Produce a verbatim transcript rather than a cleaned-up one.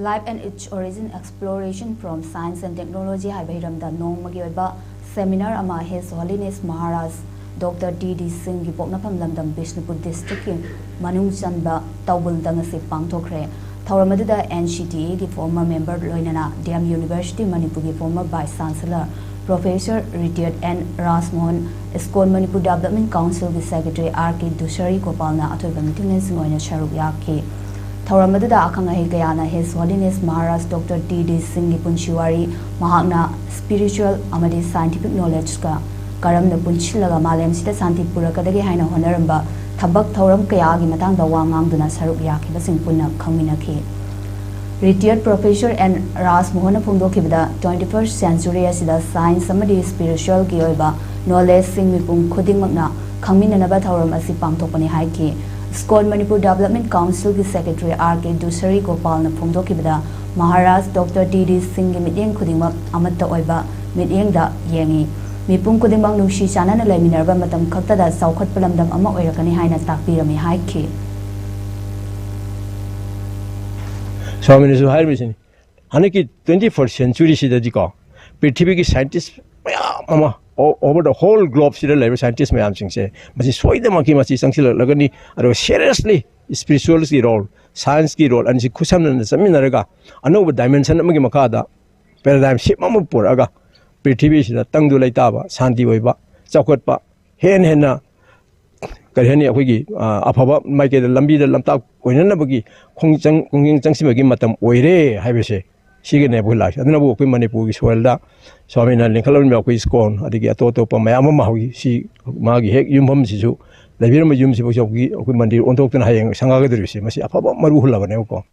Life and Its Origin, Exploration from Science and Technology ꯍꯥꯏꯕ ꯍꯤꯔꯝꯗ ꯅꯣꯡꯃꯒꯤ ꯑꯣꯏꯕ ꯁꯦꯃꯤꯅꯥꯔ ꯑꯃ His Holiness Maharaj Doctor T D ꯁꯤꯡꯒꯤ ꯄꯣꯛꯅꯐꯝ ꯂꯝꯗꯝ ꯕꯤꯁꯅꯨꯄꯨꯔ ꯗꯤꯁꯇ꯭ꯔꯤꯛꯀꯤ ꯃꯅꯨꯡ ꯆꯟꯕ ꯇꯧꯕꯜꯗ ꯉꯁꯤ ꯄꯥꯡꯊꯣꯛꯈ꯭ꯔꯦ꯫ ꯊꯧꯔꯝ ꯑꯗꯨꯗ ꯑꯦꯟ ꯁꯤ ꯇꯤ ꯏꯒꯤ ꯐꯣꯔꯃꯔ ꯃꯦꯝꯕꯔ ꯂꯣꯏꯅꯅ ꯗꯤ ꯑꯦꯝ ꯌꯨꯅꯤꯚꯔꯁꯤꯇꯤ ꯃꯅꯤꯄꯨꯔꯒꯤ ꯐꯣꯔꯃꯔ ꯚꯥꯏꯁ ꯆꯥꯟꯁꯦꯂꯔ ꯄ꯭ꯔꯣꯐꯦꯁꯔ ꯔꯤꯇꯤꯌꯔꯗ N Rajmohan, ISKCON Manipur development ꯀꯥꯎꯟꯁꯤꯜꯒꯤ ꯁꯦꯀ꯭ꯔꯦꯇꯔꯤ ꯑꯥꯔ ꯀꯦ ꯗꯨꯁꯔꯤ ꯒꯣꯄꯥꯜꯅ ꯑꯊꯣꯏꯕ ꯃꯤꯊꯨꯡꯂꯦꯟꯁꯤꯡ ꯑꯣꯏꯅ ꯁꯔꯨꯛ ꯌꯥꯈꯤ꯫ ꯊꯧꯔꯝ ꯑꯗꯨꯗ ꯑꯈꯪ ꯑꯍꯩ ꯀꯌꯥꯅ His Holiness Maharaj Doctor T D ꯁꯤꯡꯒꯤ ꯄꯨꯟꯁꯤ ꯋꯥꯔꯤ, ꯃꯍꯥꯛꯅ ꯁ꯭ꯄꯤꯔꯤꯆꯨꯋꯦꯜ ꯑꯃꯗꯤ ꯁꯥꯏꯟꯇꯤꯐꯤꯛ ꯅꯣꯂꯦꯖꯀ ꯀꯔꯝꯅ ꯄꯨꯟꯁꯤꯜꯂꯒ ꯃꯥꯂꯦꯝꯁꯤꯗ ꯁꯥꯟꯇꯤ ꯄꯨꯔꯛꯀꯗꯒꯦ ꯍꯥꯏꯅ ꯍꯣꯠꯅꯔꯝꯕ ꯊꯕꯛ ꯊꯧꯔꯝ ꯀꯌꯥꯒꯤ ꯃꯇꯥꯡꯗ ꯋꯥ ꯉꯥꯡꯗꯨꯅ ꯁꯔꯨꯛ ꯌꯥꯈꯤꯕꯁꯤꯡ ꯄꯨꯟꯅ ꯈꯪꯃꯤꯟꯅꯈꯤ꯫ ꯔꯤꯇꯤꯌꯔꯗ ꯄ꯭ꯔꯣꯐꯦꯁꯔ ꯑꯦꯟ ꯔꯥꯖꯃꯣꯍꯟꯅ ꯐꯣꯡꯗꯣꯛꯈꯤꯕꯗ, twenty first century ꯑꯁꯤꯗ ꯁꯥꯏꯟꯁ ꯑꯃꯗꯤ ꯁ꯭ꯄꯤꯔꯤꯆꯨꯋꯦꯜꯒꯤ ꯑꯣꯏꯕ ꯅꯣꯂꯦꯖꯁꯤꯡ ꯃꯤꯄꯨꯝ ꯈꯨꯗꯤꯡꯃꯛꯅ ꯈꯪꯃꯤꯟꯅꯅꯕ ꯊꯧꯔꯝ ꯑꯁꯤ ꯄꯥꯡꯊꯣꯛꯄꯅꯤ ꯍꯥꯏꯈꯤ꯫ ꯏꯁꯀꯣꯟ ꯃꯅꯤꯄꯨꯔ ꯗꯦꯕꯂꯞꯃꯦꯟ ꯀꯥꯎꯟꯁꯤꯜꯒꯤ ꯁꯦꯀ꯭ꯔꯦꯇꯔꯤ ꯑꯥꯔ ꯀꯦ ꯗꯨꯁꯔꯤ ꯒꯣꯄꯥꯜꯅ ꯐꯣꯡꯗꯣꯛꯈꯤꯕꯗ, ꯃꯍꯥꯔꯥꯖ ꯗꯣꯛꯇꯔ ꯇꯤ ꯗꯤ ꯁꯤꯡꯒꯤ ꯃꯤꯠꯌꯦꯡ ꯈꯨꯗꯤꯡꯃꯛ ꯑꯃꯠꯇ ꯑꯣꯏꯕ ꯃꯤꯠꯌꯦꯡꯗ ꯌꯦꯡꯏ꯫ ꯃꯤꯄꯨꯝ ꯈꯨꯗꯤꯡꯃꯛ ꯅꯨꯡꯁꯤ ꯆꯥꯟꯅꯅ ꯂꯩꯃꯤꯟꯅꯔꯕ ꯃꯇꯝ ꯈꯛꯇꯗ ꯆꯥꯎꯈꯠꯄ ꯂꯝꯗꯝ ꯑꯃ ꯑꯣꯏꯔꯛꯀꯅꯤ ꯍꯥꯏꯅ ꯇꯥꯛꯄꯤꯔꯝꯃꯤ ꯍꯥꯏꯈꯤ꯫ ꯁ꯭ꯋꯥꯃꯤꯅꯁꯨ ꯍꯥꯏꯔꯤꯕꯁꯤꯅꯤ, ꯍꯟꯗꯛꯀꯤ twenty first century ꯁꯤꯗꯗꯤꯀꯣ, ꯄ꯭ꯔꯤꯊꯤꯕꯤꯒꯤ ꯁꯥꯏꯟꯇꯤꯁ ꯃꯌꯥꯝ ꯑꯃ, over the whole globe ꯁꯤꯗ ꯂꯩꯔꯤꯕ ꯁꯥꯏꯟꯇꯤꯁ ꯃꯌꯥꯝꯁꯤꯡꯁꯦ, ꯃꯁꯤ ꯁꯣꯏꯗꯅꯃꯛꯀꯤ ꯃꯁꯤ ꯆꯪꯁꯤꯜꯂꯛꯂꯒꯅꯤ꯫ ꯑꯗꯨꯒ seriously ꯁ꯭ꯄꯤꯔꯤꯆꯨꯋꯦꯜꯒꯤ ꯔꯣꯜ, ꯁꯥꯏꯟꯁꯀꯤ ꯔꯣꯜ ꯑꯅꯤꯁꯤ ꯈꯨꯠꯁꯝꯅꯅ ꯆꯠꯃꯤꯟꯅꯔꯒ ꯑꯅꯧꯕ ꯗꯥꯏꯃꯦꯟꯁꯟ ꯑꯃꯒꯤ ꯃꯈꯥꯗ ꯄꯦꯔꯥꯗꯥꯏꯝ ꯁꯤꯞ ꯑꯃ ꯄꯨꯔꯛꯑꯒ ꯄ꯭ꯔꯤꯊꯤꯕꯤꯁꯤꯗ ꯇꯪꯗꯨ ꯂꯩꯇꯥꯕ, ꯁꯥꯟꯇꯤ ꯑꯣꯏꯕ, ꯆꯥꯎꯈꯠꯄ, ꯍꯦꯟꯅ ꯍꯦꯟꯅ ꯀꯔꯤ ꯍꯥꯏꯅꯤ, ꯑꯩꯈꯣꯏꯒꯤ ꯑꯐꯕ ꯃꯥꯏꯀꯩꯗ, ꯂꯝꯕꯤꯗ ꯂꯝꯇꯥꯛ ꯑꯣꯏꯅꯅꯕꯒꯤ ꯈꯣꯡꯖꯪ ꯈꯣꯡꯖꯪ ꯆꯪꯁꯤꯟꯕꯒꯤ ꯃꯇꯝ ꯑꯣꯏꯔꯦ ꯍꯥꯏꯕꯁꯦ, ꯁꯤꯒꯤꯅꯦꯕ ꯑꯩꯈꯣꯏ ꯂꯥꯛꯏꯁꯦ꯫ ꯑꯗꯨꯅꯕꯨ ꯑꯩꯈꯣꯏ ꯃꯅꯤꯄꯨꯔꯒꯤ ꯁꯣꯏꯜꯗ ꯁ꯭ꯋꯥꯃꯤꯅ ꯂꯤꯡꯈꯠꯂꯝꯃꯤꯕ ꯑꯩꯈꯣꯏ ꯏꯁꯀꯣꯟ, ꯑꯗꯒꯤ ꯑꯇꯣꯞ ꯑꯇꯣꯞꯄ ꯃꯌꯥꯝ ꯑꯃ ꯍꯧꯖꯤꯛ ꯁꯤ ꯃꯥꯒꯤ ꯍꯦꯛ ꯌꯨꯝꯐꯝꯁꯤꯁꯨ, ꯂꯩꯕꯤꯔꯝꯕ ꯌꯨꯝꯁꯤꯐꯥꯎ ꯍꯧꯖꯤꯛ ꯑꯩꯈꯣꯏ ꯃꯟꯗꯤꯔ ꯑꯣꯟꯊꯣꯛꯇꯨꯅ ꯍꯌꯦꯡ ꯁꯪꯒꯥꯒꯗꯧꯔꯤꯕꯁꯦ, ꯃꯁꯤ ꯑꯐꯕ ꯃꯔꯨ ꯍꯨꯜꯂꯕꯅꯦꯕꯀꯣ꯫